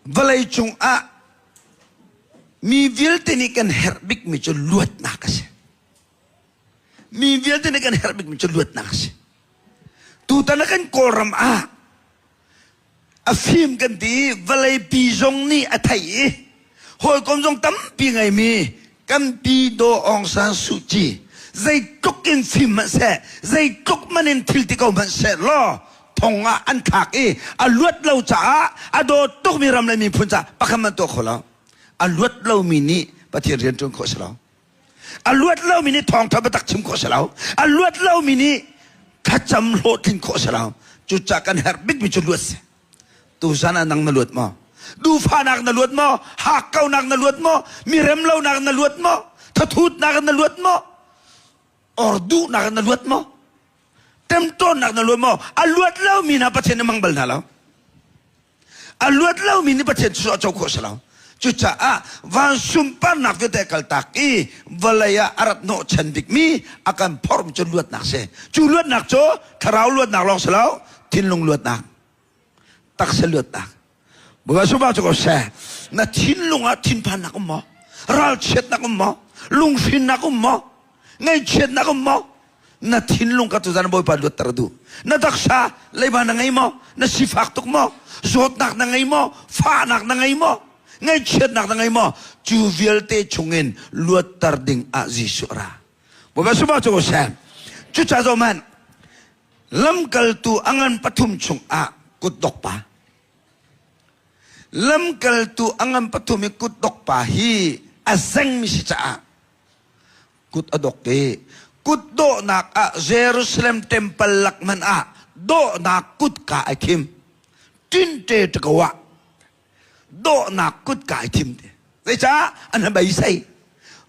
Vawlei cungah mi vialte nih kan herh bikmi cu luatnak a si. Mi vialte nih kan herh bikmi cu luatnak a si. Tutan ah kan Kawlram ah a fim kan ti i vawleipi zong nih a theih i hawikom zong tampi ngeimi kan pi Daw Aung San Suu Kyi zeitluk in fim hmanh seh zeitluk man in thil ti ko hmanh seh law thong ah an thlak i a luat lo caah a dawt tukmi ram le miphun caah pakhat man tuah kho lo. A luat lomi nih Pathian rian ṭuan khawh si lo. A luat lomi nih thawngṭha biatak chim khawh si lo. A luat lomi nih thlacam hlawhtlin khawh si lo. Cucaah kan herh bikmi cu luat si. Tuzan ah nang na luat maw? Duhfahnak na luat maw? Hakkaunak na luat maw? Mi remlonak na luat maw? Thathutnak na luat maw? Or duhnak na luat maw? Temtawnnak na luat maw? A luat lomi hna Pathian nih hmang bal hna lo. A luat lomi nih Pathian cu a co khawh si lo. Cucaah van sunparnak vialte kaltak i vawlei ah a rat hnawhchan bikmi a kan phorhmi cu luatnak si. Cu luatnak cu thlarau luatnak lawng si lo, thinlung luatnak, taksa luatnak. Bawipa sunpar cu ko seh. Na thinlung ah thinphannak um maw? Ralchiatnak um maw? Lunghrinnak um maw? Ngaihchiatnak um maw? Na thinlung ka tuzan Bawipa luatter duh. Na taksa leiba na ngei maw? Na sifak tuk maw? Zawtnak na ngei maw? Fahnak na ngei maw? Ngaihchiatnak na ngei maw? Cu vialte chungin luatter ding ah Jesuh ra. Bawipa sumah cu seh. Cucaah zohhmanh, lamkaltu a ngan pathum chungah kutdok pa. Lamkaltu a ngan pathum i kutdok pa hi a zengmi si caah kut a dok i kut dawhnak ah Jerusalem temple lak hmanh ah dawhnak kutka ai thim. Tinte takaw ah dawhnak kutka ai thim te. Zeicah an beisei?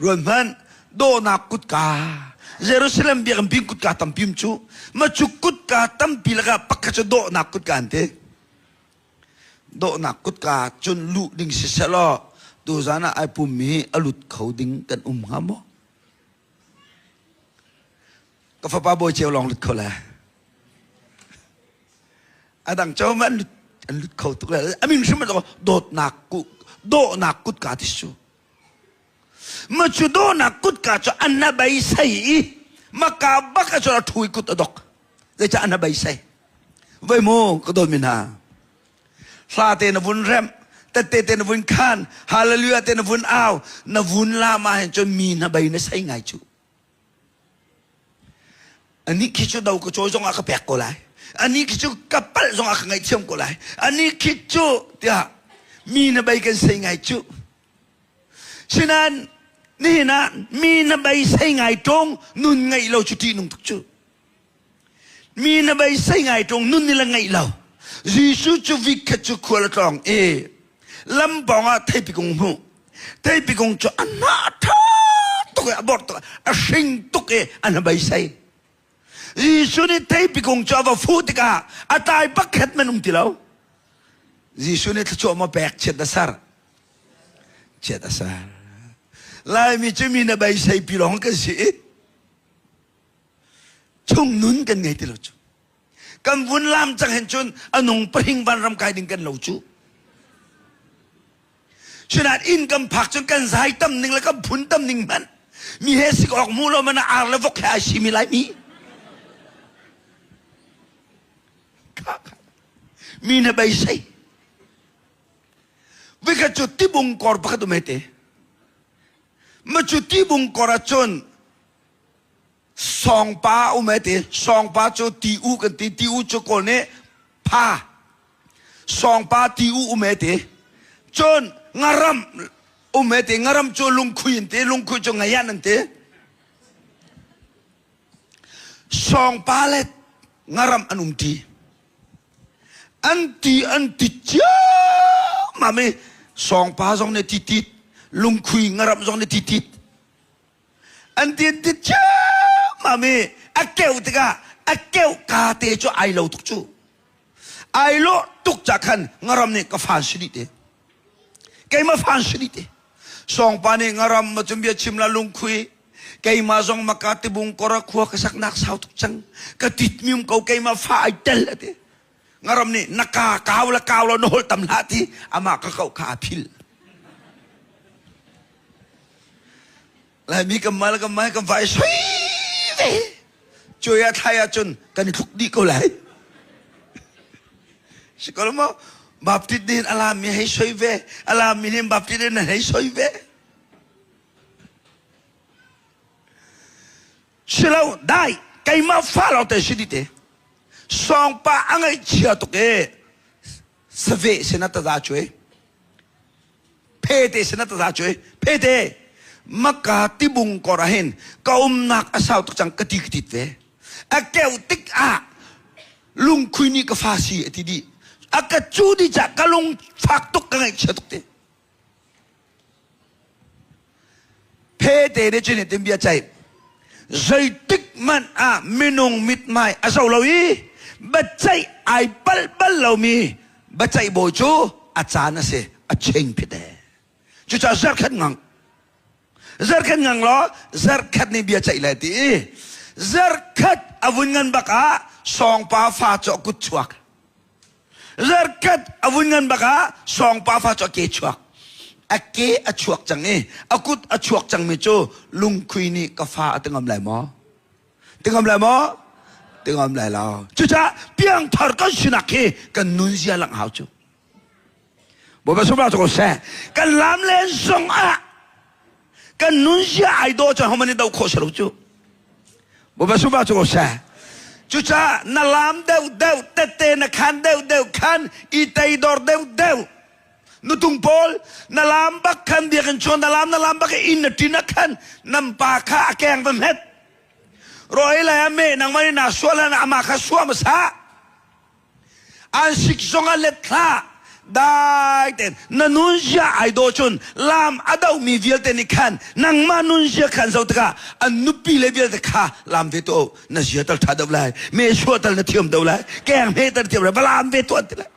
Ruan hmanh dawhnak kutka Jerusalem biakinn pin kutka tampi um cu ma cu kutka tampi lakah pakhat cu dawhnak kutka an ti. Dawhnak kutka cun luh ding siseh law tuzan ah ai pummi hi a lut kho ding kan um hnga maw? Ka fapa bawi ceu lawng lut kho le. A dang ceu an lut an lut kho tuk le. A min hrim dawtnak ku dawhnak kutka ti su. Ma cu dawhnak kutka cu an na beisei i maka bak a cu a thu i kut a dok. Zeicah an na beisei? Voi mu ka dawtmi hna. Hla te na vun remh, tette te na vun khan, hallelujah te na vun au, na vun lam ah hin cun mi na bei na sei ngai cu. Ani khi cu do ka cawi zong ah ka pek ko lai. Ani khi cu ka palh zong ah ka ngaihthiam ko lai. Ani khi cu tiah mi na bei kan sei ngai cu. Sinain nihin ah mi na beisei ngai ṭung nun ngeih lo cu ṭihnung tuk cu. Mi na beisei ngai ṭung nun ni le ngeih lo. Jesuh cu vikhat cu khual a tlawng i lam pawng ah theipi kung hmuh. Theipi kung cu a hnah ṭha tuk i a bor tuk a hring tuk i a hnabeisei. Jesuh nih theipi kung cu a va fuh tikah a tlai pakhat man um ti lo. Jesuh nih thluachuah maw pek chiat a ser. Chiat a ser. Laimi cu mi na beisei pi lawng kan si i chung nun kan ngei ti lo cu. Kan vun lam cang hin cun a nung pahing vanram kai ding kan lo cu. Sinain inn kan phak cun kan zai tam ning le kan phun tam ning hmanh mi he sik awk mu lo man ar le vok he ai simi lai mi. Mi na beisei. Vikhat cu tibung kor pakhat um te. Ma cu tibung kor ah cun sawngpa um te. Sawngpa cu ti u kan ti. Ti u cu kawl nih pha. Sawngpa ti u um te. Cun ngaram um te. Ngaram cu lungkhui an ti. Lungkhui cu ngayan an ti. Sawngpa le ngaram an um ti. An ti an ti ciammam i sawngpa zong nih ti tit, lungkhui ngaramh zong nih ti tit. An ti an ti ciammam i a keuh tikah a keuh ka te cu ai lo tuk cu. Ai lawh tuk ca khan ngaram nih ka fan si dih te. Keimah fan si dih te. Sawngpa nih ngaram ma cun bia chim la lungkhui keimah zong maka tibung kora khua ka saknak sau tuk cang ka tit mium ko keimah fa ai tel ati. Ngaram nih na ka kau le kau lo na holh tam hlah ti amah ka koh kha a phil. Laimi kan mal kan mai kan vai soi ve. Cuai ah thlai ahcun kan i thluk dih ko lai. Si ko maw? Baptist nih alam mi hei soi ve, alam mi nih Baptist nih hei soi ve. Silo dai keimah fa lo te si di te. Sawngpa a ngaihchia tuk e save sin a taza cuai. Phete sin a taza cuai. Phete maka tibung kor ah hin ka umnak a sau tuk cang ka ti ka tit ve. A keuh tik ah lungkhui nih ka fa si a ti dih. A ka cu di cah ka lung fak tuk ka ngaihchia tuk te. Phete nih cun hitin bia ceih. Zeitik hmanh ah minung mithmai a zoh lo i biaceih ai palh bal lomi biaceih bawi cu a caan a si a ching phite. Cucaah zarkhat ngang. Zarkhat ngang law zarkhat nih bia ceih lai ti i zarkhat a vun ngan bak ah sawngpa fa cu a kut chuak. Zarkhat a vun ngan bak ah sawngpa fa cu a ke chuak. A ke a chuak cang i a kut a chuak cangmi cu lungkhui nih ka fa a ti ngam lai maw? Ti ngam lai maw? Ti ngam lai lo. Cucaah piangthar kan sinak hi kan nunzia langh hau cu. Bawipa sunglaw cu ko seh. Kan lam len zong ah kan nunzia ai dawh cun homan in do khawh si lo cu. Bawipa sunglaw cu ko seh. Cucaah na lam deuh deuh tette na khan deuh deuh khan i teidor deuh deuh nutung pawl na lam bak khan biakinn chuan na lam na lam bak inn na ṭin ah khan nan pa kha a keng va hmet roi lai ah me nangmah nih naa sual ah amah kha suam a sah An sik zong ah let hlah. Dai tein na nunzia ai dawh cun lam a dohmi vialte nih khan nangmah nunzia khan zoh tikah an nupi le vialte kha lam ve tuah na zia tal ṭha deuh lai me suah tal na thiam deuh lai keng hme tal thiam lai va lam ve tuah ti lai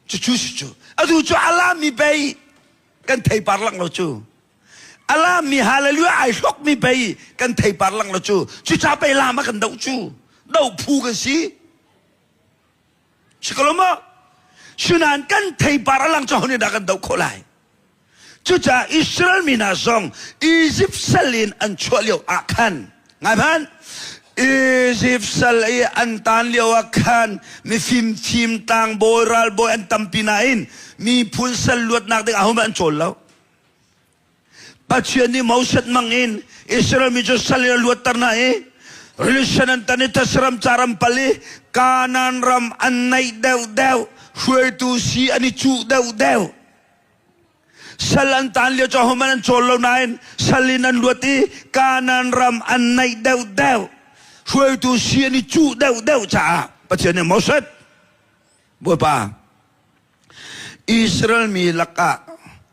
cucu si cu atu cu a lammi pei kan theipar lang lo cu A lammi hallelujah ai hlokmi pei kan theipar lang lo cu. Cuca pei lam a kan doh cu. Doh phu kan si. Si ko lo maw? Sinan kan theipar a lang cu ho nih dah kan doh khawh lai? Cucaah Israel mi hna zong Egypt sal in an chuah lio ah khan ngai hmanh Egypt sal i an tan lio ah khan mifim thim tlangbawi ralbawi an tampi nain miphun sal luatnak ding ahohmanh an cawl lo. Pathian nih Moses mang in Israel mi cu sal in a luatter hna i religion an tan i thasiram caram pal i Kanaan ram an naih deuhdeuh hruaitu si an i cuh deuhdeuh sal an tan lio cu ahohmanh an cawl lo nain sal in an luat i Kanaan ram an naih deuhdeuh hruaitu si an i cuh deuhdeuh caah Pathian nih Moses Bawipa Israel mi lakah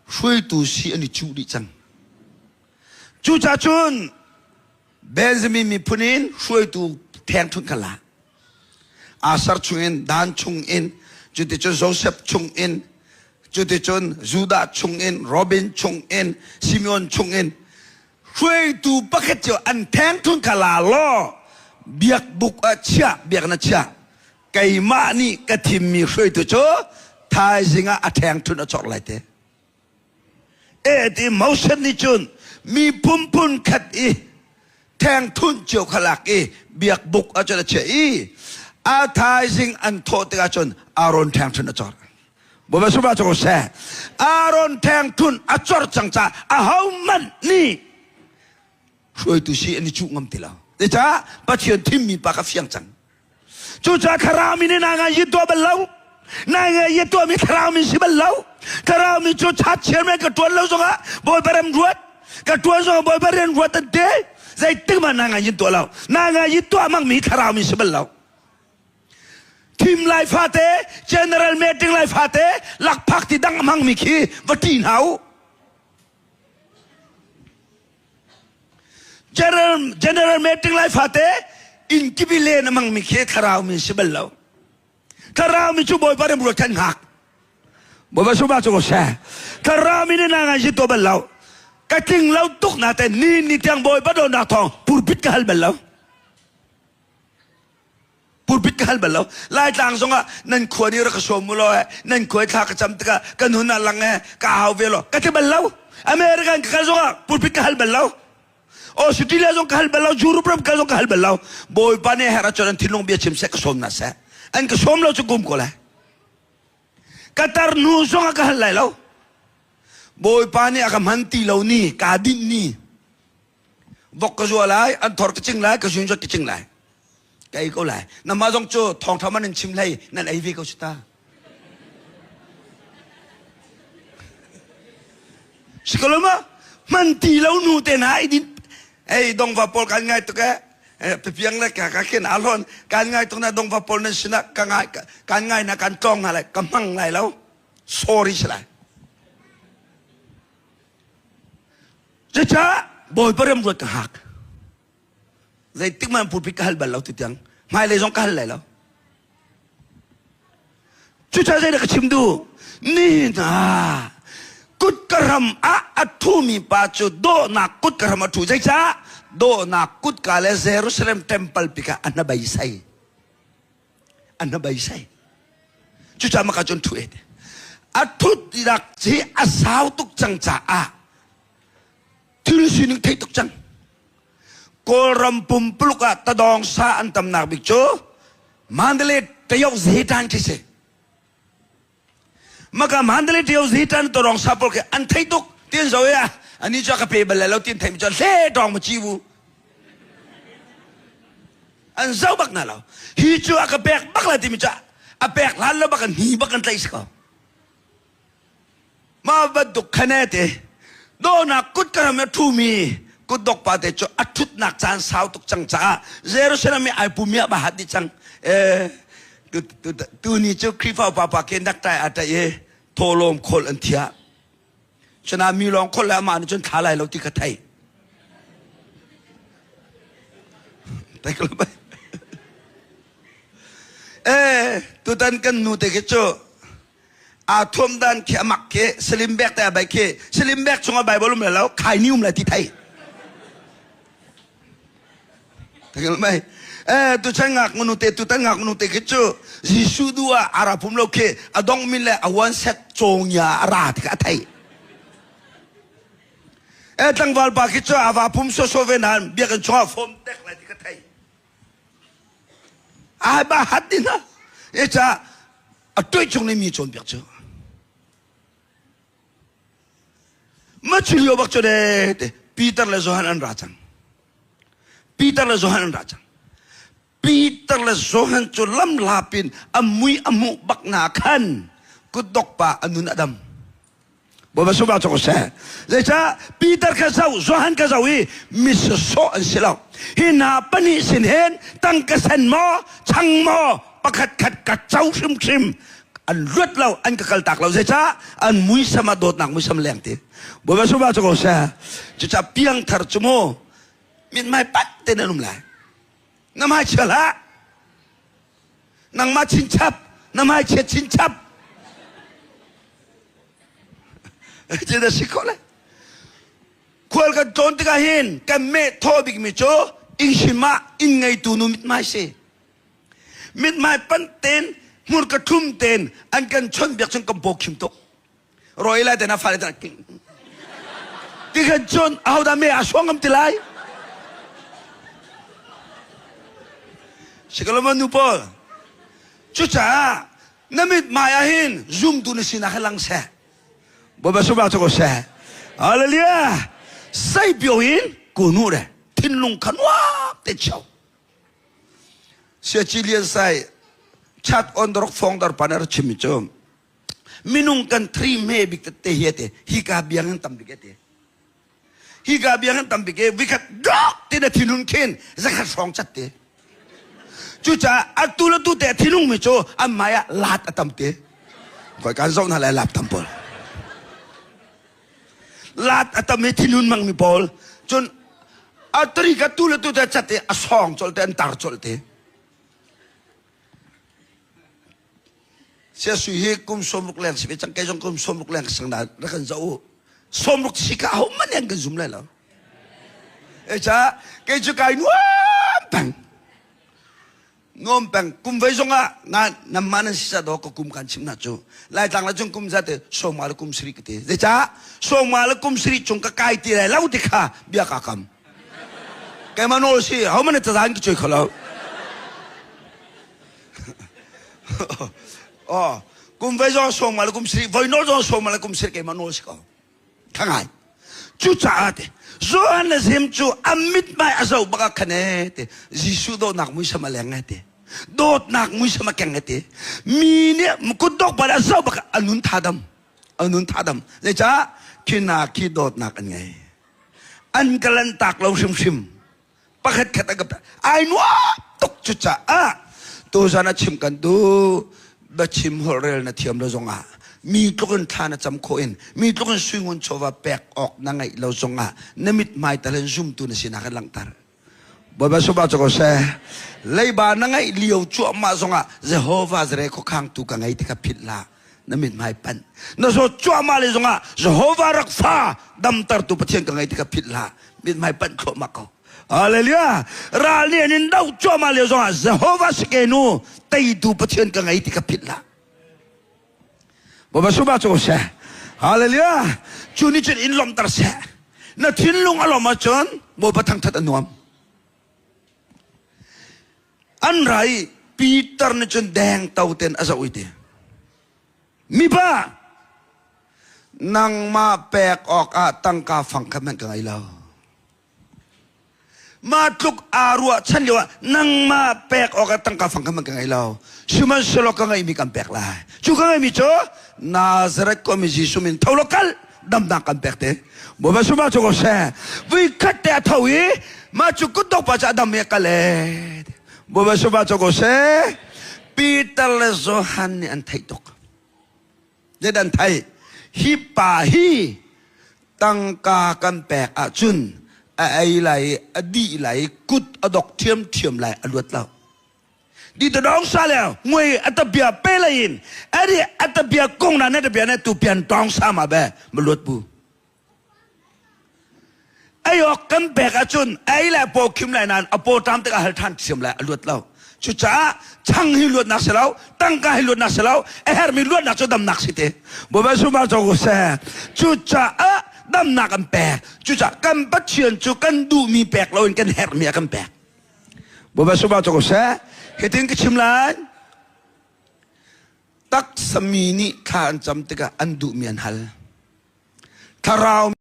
hruaitu si an i cuh dih cang. Cucaah cun Benjamin miphun in hruaitu thengthunh kha la. Asar chungin, Dan chungin, cuticun Joseph chungin, cuticun Judah chungin, Robin chungin, Simeon chungin hruaitu pakhat cio an thengthunh kha la law biakbuk ah chiah, biak na chiah. Keimah nih ka thimmi hruaitu cu thaizing ah a ṭhengṭhunh a cawk lai te. E ti Moses nih cun mi phunphun khat i ṭhengṭhunh cio kha lak i biakbuk ah cun a chiah i a thaizing an thawh tikah cun Aaron ṭhengṭhunh a cawr. Bawipa sungah cu seh. Aaron ṭhengṭhunh a cawr cang caah ahohmanh nih hruaitu si an i cuh ngam ti lo. Zeicah Pathian thimmi pa kha fiang cang. Cucaah thlarau mi nih na ngai yi tuah bal lo. Na ngai yi tuahmi thlarau mi si bal lo. Thlarau mi cu chat chairman ka tuan lo zongah Bawipa rem ruat. Ka tuan zongah Bawipa rian ruat an ti. Zeitik mah na ngai yin tuah lo. Na ngai yi tuah mang mi thlarau mi si bal lo. Thim lai fate, general meeting lai fate, lakphak ti dang hmang mi khi va ṭi hna u. General, general meeting lai fate inn kipi len a mangmi khi thlarau mi si bal lo. Thlarau mi cu Bawipa rim ruat khan hngak. Bawipa suma cu ko seh. Thlarau mi nih na ngai si to bal lo. Ka tling lo tuk na te ni ni tiang Bawipa dawtnak thawng purpit ka hal bal lo. Pulpit ka hal bal lo. Laitlang zongah nan khua nih rak ka sawm u law nan khua thla ka cam tikah kan hun ah lang e ka hau ve law ka ti bal lo. American ka kal zongah pulpit ka hal bal lo. Australia zong ka hal bal lo, Europe ram kal zong ka hal bal lo. Bawipa nih herh ahcun an thinlung bia chim seh ka sawm na seh. An ka sawm lo cu kum ko lai. Ka tar hnu zongah ka hal lai lo. Bawipa nih a ka hman ti lo ni, kaa dinh ni. Vok ka zua lai, an thor ka cing lai, ka zun ka cing lai. Ka ei ko lai. Namah zong cu thawngṭha man in chim hlei nan ei ve ko si ta. Sikoloma man ti lo nu te na i din ei dongva pawl kan ngai tuk e pipiang le ka ka khen alon kan ngai tuk na dongva pawl nan sinah ka ngai kan ngai na kan tlong na lai ka hmang lai lo sorry si lai Cucaah Bawipa remruat ka hak. Zeitik man pulpit ka hal bal lo ti tiang. Hmailei zong ka hal lai lo. Cucaah zeidah ka chim duh? Ni hna kutka ram ah a thumi pa cu dawhnak kutka ram a thu. Zeicah? Dawhnak kutka le Jerusalem temple pikah a hnabei sei. A hnabei sei. Cucaah maka cun thu et. A thut rak hi a sau tuk cang caah thil sining thei tuk cang. Kawlram pumpuluk ah tadawng sa an tamnak bik cu Mandalay Tayok Zetan khi si. Maka Mandalay Tayok Zetan tadawng sa pawl khi an thei tuk tin zo ya ani cu ka pe bal lo tin thei mi cu hle tong ma chi bu an zo bak na lo hi cu a ka pek bak la ti mi cu a pek hlan lo bak an hi bak an tlaih si ko Mah bantuk khane te dawhnak kut ka ram i a ṭhumi kutdok pa te cu a ṭhutnak caan sau tuk cang caah Jerusalem i ai pumi ah ba hat dih cang. Eh, tuni cu Khrihfa upa pa ke naktai aa ṭaih i thawhlawm kholh an thiah. Cuna mi lawng kholh le amah nih cun thla lai lo ti ka thei. Eh, tutan kan nu te khi cu aa thuam dan khi amak khi salim bek te bai khi salim bek chungah bible um lo khai ni um lai ti thei thangel mai eh tu chan ngak ngunu te tu tan ngak ngunu te khi cu Jesu du ah ara phum lo khi adong min le awan set chong ya ara ti ka thei eh tlangval pa khi cu ava phum so so ve nan biakinn chungah fom tek lai ti ka thei ai ba hat din ha e cha a tuih chung nih mi cawnpiak cu ma cu lio bak cu de te Peter le Johan an ra cang Peter le Johan an ra cang Peter le Johan cu lam lapin a mui a hmuh bak na khan kutdok pa a nun a dam Bawipa sungah cawk seh. Zeicah Peter kha zoh, Johan kha zoh i misasawh an si lo. Hi hna pahnih sin hin tangka sen maw, chang maw, pakhat khat ka co hrimhrim. An luat lo, an ka kaltak lo. Zeicah an muisam ah dawtnak muisam leng ti. Bawipa sungah cawk seh. Cucaah piangthar cu mu mithmai pat tein an um lai. Na hmai chia hlah. Nangmah chinchap, na hmai chia chinchap. Cin a si kho le. Khual kan tlawn tikah hin kan meh thaw bikmi cu inn ah inn ngeitu nu mithmai si. Mithmai pan ten, hmurka thlum ten an kan chawnhbiak cun kan paw khim tuk. Roi lai te na fale te ti khan cun ahodah me a suang ngam ti lai Sikalama nu pawl cucaah na mit hmai ah hin zumtu na sinak hi lang seh Bawipa sungah cu ko seh Hallelujah sei pio in kunu re thinlung kha nuam te cheu Sia Chi Lian Sai chat on dorok fong dar pan ar chim cu minung kan thri hme bik tete hi ate hi ka biang in tam bik ate hi ka biang in tam bik e vikhat dok te na thinun khin zakhat hrawng chat te cucaah atu le tu te thinung mi cu an mai ah lat a tam te koi kan zoh hna lai lap tam pawl lat a tam i thinun mang mi pawl cun a tri ka tu le tu te chat te a song chol te an tar chol te Siasui hi kum 60 leng si ve cang kei zong kum 60 leng sang na rak kan zoh u 60 si ka ho man an kan zum lai lo e cha kei cu kai nuam peng. Nuam peng kum voi zong ah na namma nan si do ka kum kan chim na cu Laitlang la cung kum za te sawma le kum sari ka ti zeicah sawma le kum sari cung ka kai ti lai lo ti kha bia ka kam keimah nawl si ho man tazan ki choi kholo oh kum voi zong sawma le kum sari voi nawl zong sawma le kum sari keimah nawl si ko Thangai. Cucaah te Johan le Zim cu a mithmai a zoh bak ah khan ee te Jesuh dawtnak muisam a leng ee te dawtnak muisam a keng ee te mi nih kutdok bal a zoh bak a nun thadam a nun thadam zeicah khi na khi dawtnak an ngei an ka lan tak lo hrimhrim pakhat khat a ka ai nuam tuk cucaah tuzan a chim kan du biachim holhrel na thiam lo zongah mi tluk in thla na cam khawh in mi tluk in suingun chawva pek awk na ngeih lo zongah na mithmai tal in zumtu na sinak in langhter Bawipa suba cu ko seh leiba na ngeih lio cuahmah zongah Jehovah zere khuakhangtu ka ngei ti kha philh hlah na mithmai panh na zawt cuahmah le zongah Jehovah rak fa damtertu Pathian ka ngei ti kha philh hlah mithmai panh thluahmah ko Hallelujah ral nih an in doh cuahmah lio zongah Jehovah sikenu teitu Pathian ka ngei ti kha philh hlah Bawipa suba cu seh Hallelujah cu nih cun in lawmhter seh na thinlung a lawm ahcun Bawipa thangthat a nuam An ra i Peter nih cun deng to ten a zoh i ti. Mipa, nangmah pek awkah tangka fang khat hmanh ka ngei lo. Mah tluk aa ruahchan lio ah nangmah pek awkah tangka fang khat hmanh ka ngei lo. Sihmanhsehlaw ka ngeihmi kan pek lai. Cu ka ngeihmi cu Nazareth khuami Jesuh min tho law kal damnak kan pek te. Bawipa sumah cu ko seh. Vui khat te a tho i mah cu kutdok pa cu a dam i a kal e. Bawipa sumah cu ko seh. Peter le Johan nih an theih tuk. Zeidah an theih? Hi pa hi tangka kan pek ahcun a ei lai i a dih lai i kut a dok ṭhiamṭhiam lai a luat lo. Di ta dong sa le ngui ata bia pe lai in adi ata bia kong na na bia na tu pian tong sa ma be maluat bu ayok kan pek ahcun ei le po khim lai nan apo tam tik a hal than thiam lai a luat lo cucaah chang hi luatnak si lo tangka hi luatnak si lo a hermi luatnak cu damnak si te bawipa suma cho ko seh cucaah damnak an pek cucaah kan Pathian cu kan duhmi pek loin kan herhmi a kan pek Bawipa sumah cu ko seh. Hitin ka chim lai. Taksa mi nih thla an cam tikah an duhmi an hal. Thlarau.